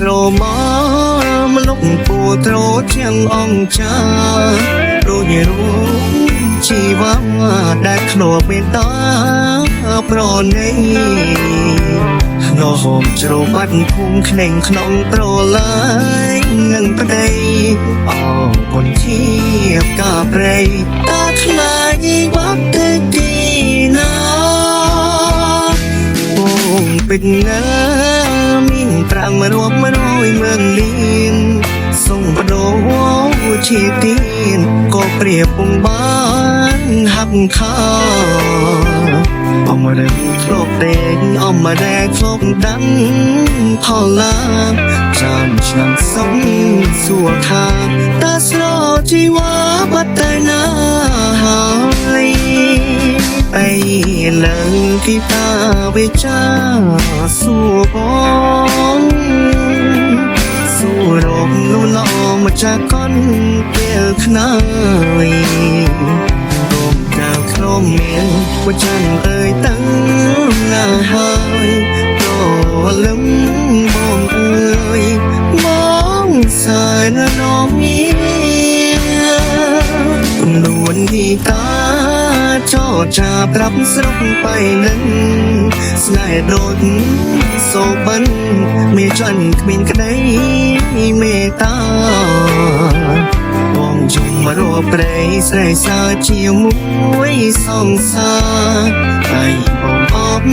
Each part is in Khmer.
ស្រមមលុកពួត្រជាងអង្គចាដូចរូបជីវ៉ាដែលធ្លាប់មេត្តាប្រណីនោមជ្របាត់ភូមិក្លែងក្នុងប្រឡាយនឹងប្តីអរគុណជាកាប្រៃតាថ្លៃបាត់ទៅទីណា ពងពេជ្រណាមានប្រាំរាប់រយម៉ឺនលានសូមបដូរជាទៀនក៏ព្រៀបពុំបានហាប់ខាអមរំធ្លាប់ដេញអមរែធ្លាប់ដាំផល្លាចាំឆ្នាំសុំសួរថាតើស្រជីវ៉ាបាត់ទៅណាហើយ អីលើគីតាវិចាសួរបងសួររកលូឡមកចាកនពេលខ្នើយកុំចៅក្រុមមានមួយចាំអើយទៅណាហើយប្រលឹមបងអើយបងសែននំនួនទីតាចរចាប្រាប់ស្រុកបៃលិនស្នេហ៍ដូចសូបិនមានចិនគ្មានក្តីមេត្តាបងជុំរកព្រៃស្រីសាជាមួយសង្សារតែបងអប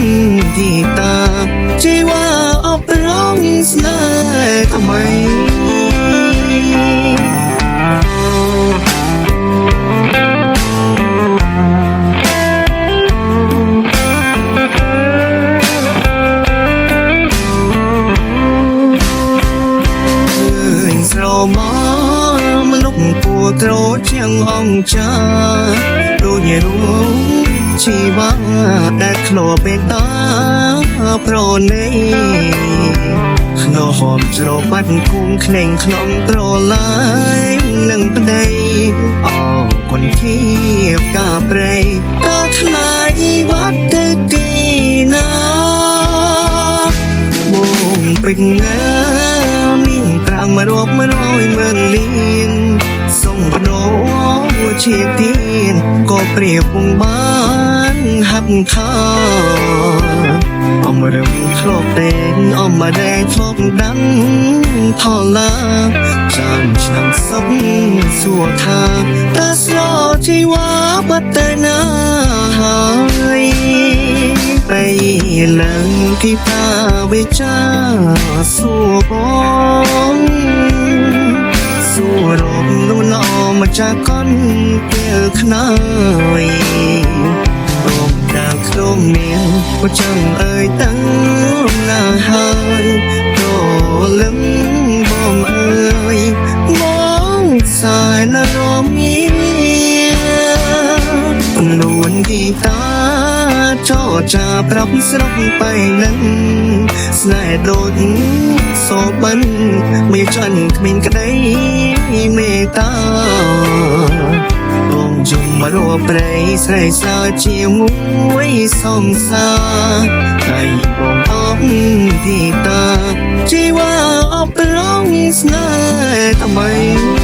ទីតាជីវ៉ាអបរងស្នេហ៍ថ្មី ឃើញស្រមមលុកពួត្រជាងអង្គចាដូចរូបជីវ៉ាដែលធ្លាប់មេត្តាប្រណីនោមជ្របាត់គួងក្លែងក្នុងប្រឡាយនឹងប្តីអរគុណធៀបកាប្រៃតើថ្លៃបាត់ទៅទីណា បងពេជ្រណាមានប្រាំរាប់រយម៉ឺនលានសូមបដូរជាទៀនក៏ព្រៀបពុំបានហាប់ខាអមរំធ្លាប់តែងអមរែធ្លាប់ដាំផល្លាចាំឆ្នាំសុខសួរថាតើស្រជីវ៉ាបាត់ទៅណាហើយ ไปឡើងគីតាវិចាសួរបងសួររកលូឡមកចាកនពេលខ្នើយរកដាវក្រុមមានមកចាំអើយទៅណាហើយប្រលឹមបងអើយបងសែនរមនួនគីតាចរចាប្រាប់ស្រុកបៃលិនស្នេហ៍ដូចសូបិនមានចិនគ្មានក្តីមេត្តាបងជុំមករកព្រៃស្រីសើជាមួយសង្សារតែបងអបទីតាជីវ៉ាអបរងស្នេហ៍ថ្មី។